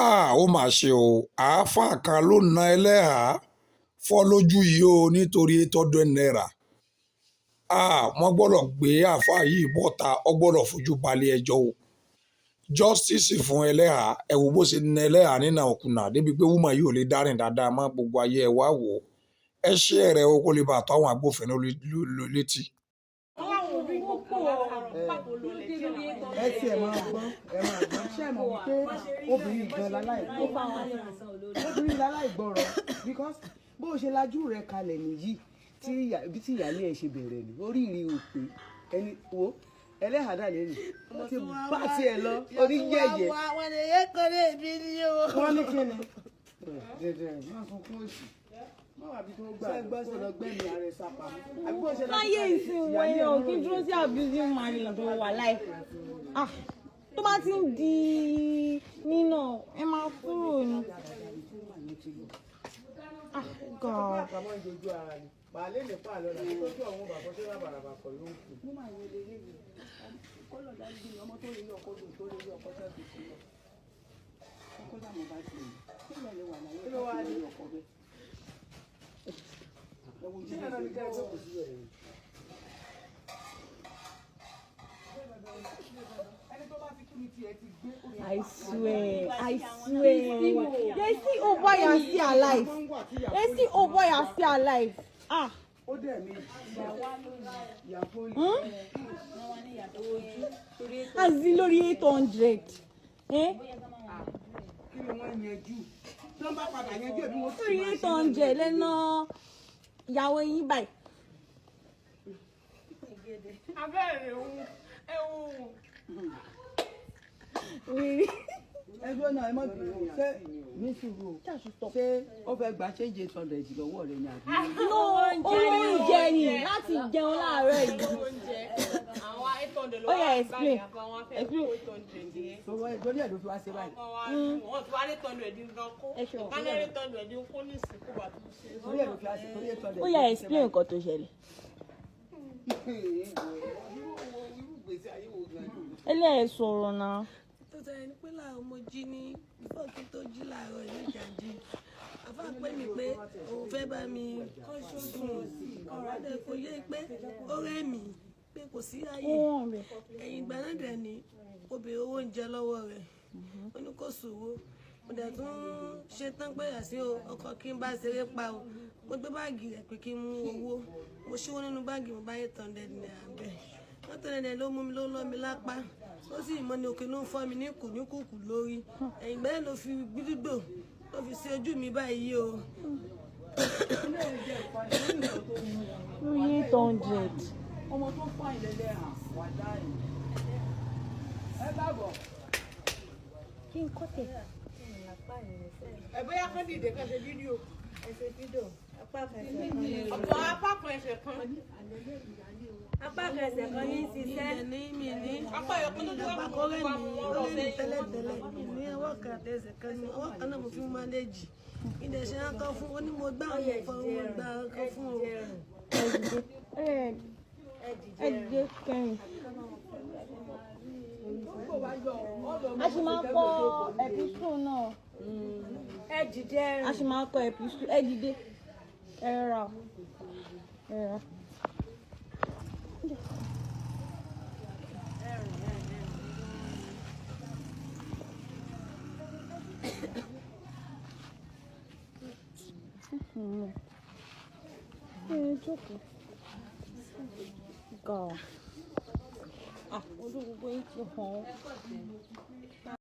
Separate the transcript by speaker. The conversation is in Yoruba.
Speaker 1: Háà, ó mà ṣe o, àáfàá kan ló na ẹlẹ́hàá fọ́ lójú yìí o nítorí ₦800. Háà, wọ́n gbọ́dọ̀ gbé àáfàá yìí bọ́ta, ó gbọ́dọ̀ fojú balẹ̀-ẹjọ́ o. Justice fún ẹlẹ́hàá. Ẹ wo bó ṣe na ẹlẹ́hàá nínà òkùnà débi pé woman yìí ò lè dárìn dáadáa mọ́. Gbogbo ayé, ẹ wá wò ó. Ẹ share rẹ̀ o kó lè bá tó àwọn agbófinró létí.
Speaker 2: Ẹ tiẹ̀ máa gbọ́, ẹ máa gbọ́. Ṣé ẹ mọ̀ wípé obìnrin gan láláìgbọ́, obìnrin láláìgbọ́rọ̀? Because bó o ṣe lajú rẹ kalẹ̀ nìyí tí bí tí ìyáálé ẹ ṣe bẹ̀rẹ̀ ni oríire ò pé. Ẹni wo ẹlẹ́hàdà lẹ́nu wọ́n ti bá tiẹ̀ lọ oníyẹ̀yẹ̀.
Speaker 3: Wọ́n lè yẹ kọ́lé mi ní o.
Speaker 2: Wọ́n ní kí ni dẹ̀dẹ̀ má sunkún òsì, má wà bí tó gbà kó lọ gbẹ́mí ara ẹ̀ sápamọ́ àbí bó ṣe lajú
Speaker 4: Láyé
Speaker 2: kalẹ̀,
Speaker 4: ìsìn
Speaker 2: ìyáálé
Speaker 4: wọ
Speaker 2: ẹ̀
Speaker 4: èèyàn
Speaker 2: ló
Speaker 4: kí n dúró sí abusive marriage tó wà láì. Ah, tó bá ti ń di nínà, ẹ máa kúrò ní. Ah, God.
Speaker 2: Àkàmọ́ ìjojú ara ni pàálé ní pàálọ́ la tó tó ọ̀hún bàbá tó rábàràbà kọ̀ ló ń kù. Mo máa yẹ lélẹ́ yìí kọ́lọ̀ dájú ni ọmọ tó rí ọkọ dùn tó rí ọkọ tó fi sí lọ. Ọkọ dàmú bá ti rìn kí ìyá lè wà láyé
Speaker 5: Kí ló wá
Speaker 2: káàkiri
Speaker 5: dé?
Speaker 2: Ọkọ bẹ́ẹ̀. Ẹ wo
Speaker 5: Ṣé dandan ni kẹ́ ẹ jókòó síbẹ̀ yẹn?
Speaker 2: Ẹni tó bá ti kú ni tiẹ̀ ti gbé.
Speaker 4: I swear, I swear. They see old boy and still alive. They see old boy and still alive. Ah.
Speaker 2: Ó dẹ̀ mi ìyá pólì.
Speaker 4: Hmm? As in lórí 800. Eh?
Speaker 2: Kí ni wọ́n yanjú tí wọ́n bá padà yanjú ẹ̀bí wọn sì
Speaker 4: Lórí
Speaker 2: máa
Speaker 4: eight
Speaker 2: ṣe náà.
Speaker 4: hundred lẹ́nà ìyàwó yín báyìí.
Speaker 5: Abẹ́rẹ́ òun ẹ̀wọ̀n.
Speaker 4: Really?
Speaker 5: Ẹgbẹ́ náà, ẹ má bínú o. Ṣé ní sùúrù o, ṣé ó fẹ́ gba change 800 lọ́wọ́ rẹ ni àbí?
Speaker 4: No, owó oúnjẹ ni láti jẹun láàárọ̀ yìí.
Speaker 6: Oúnjẹ àwọn 800 ló
Speaker 4: Ó yá,
Speaker 6: wà
Speaker 4: explain.
Speaker 6: báyìí, àwọn afẹ́
Speaker 4: Explain.
Speaker 6: 800 yẹn.
Speaker 5: Owó ẹ torí ẹ ló fi wá ṣe báyìí.
Speaker 6: Wọ́n ti wá 800 nǹkan kó
Speaker 4: Ẹ ṣe wọ̀.
Speaker 6: ìkànnì 800 ń kó ní ìsìnkú bàtú ṣe.
Speaker 5: Torí ẹ ló fi wá ṣe torí 800.
Speaker 4: Ó yá, explain nǹkan tó ṣẹlẹ̀.
Speaker 2: Irú ìgbésí ayé wo gan ni?
Speaker 4: Ẹlẹ́ẹ̀ sọ̀rọ̀ náà.
Speaker 3: Tó sọ ẹni pé láàárọ̀ mo jí ní before kí n tó jí láàárọ̀ ní ìjàjì, àfa pè mí pé òun fẹ́ bá mi sùn. Ọ̀rọ̀ dẹ̀ kò yé pé ó rẹ́ mi pé kò sí ààyè.
Speaker 4: Ó wọ̀n rẹ̀.
Speaker 3: Ẹ̀yìn ìgbà náà dẹ̀ ni mo béèrè owó oúnjẹ lọ́wọ́ rẹ̀, ó ní kò sówó. Mo dẹ̀ tún ṣe tán pé àṣé o ọkọ kí n bá ṣeré pa o. Mo gbé báàgì rẹ̀ pé kí n mú owó, mo ṣíwó nínú báàgì, mo bá ₦800 bẹ́ẹ̀. 800 ló mú mi, ló lọ́ mi lápá, ó sì mọ ní òkè ló ń fọ́ mi ní kù ní kùkù lórí. Ẹ̀yìn ìgbà yẹn ló fi gbídígbò ló fi sí ojú mi báyìí o.
Speaker 4: Lórí 800.
Speaker 5: Ọmọ tó fún àìlẹ́lẹ́ hàn wà láì. Ẹ káàbọ̀.
Speaker 4: Kí n kọ́ tẹ̀.
Speaker 6: Ẹ bóyá kán dìde kán ṣe fídíò. Ọ̀pọ̀ apá kan ẹsẹ̀ kan.
Speaker 7: Apá kan ẹsẹ̀ kan ní ṣiṣẹ́.
Speaker 3: Ní mi ní
Speaker 6: Apá ẹ̀kan tó dúró
Speaker 3: àpapọ̀ rẹ̀ mi, ó rẹ̀ mi tẹ́lẹ̀tẹ́lẹ̀. Mi ní ọwọ́ kan àti ẹsẹ̀ kan ní ọwọ́ kan náà mo fi ń mánéjì ìdẹ̀ ṣe ń kọ́ fún ó ní mo gbá àwọn ọ̀fọ̀ mo gbá ọkọ̀ fún o.
Speaker 4: Ẹ dìde. Ẹ dìde kẹrin. A sì máa kọ epistle náà.
Speaker 7: Ẹ dìde.
Speaker 4: A sì máa kọ epistle. Ẹ dìde. Ẹ rọra o. Ẹ rọra. Ẹ jókòó. Ga ọ. Ah, ojú gbogbo yín ti hàn.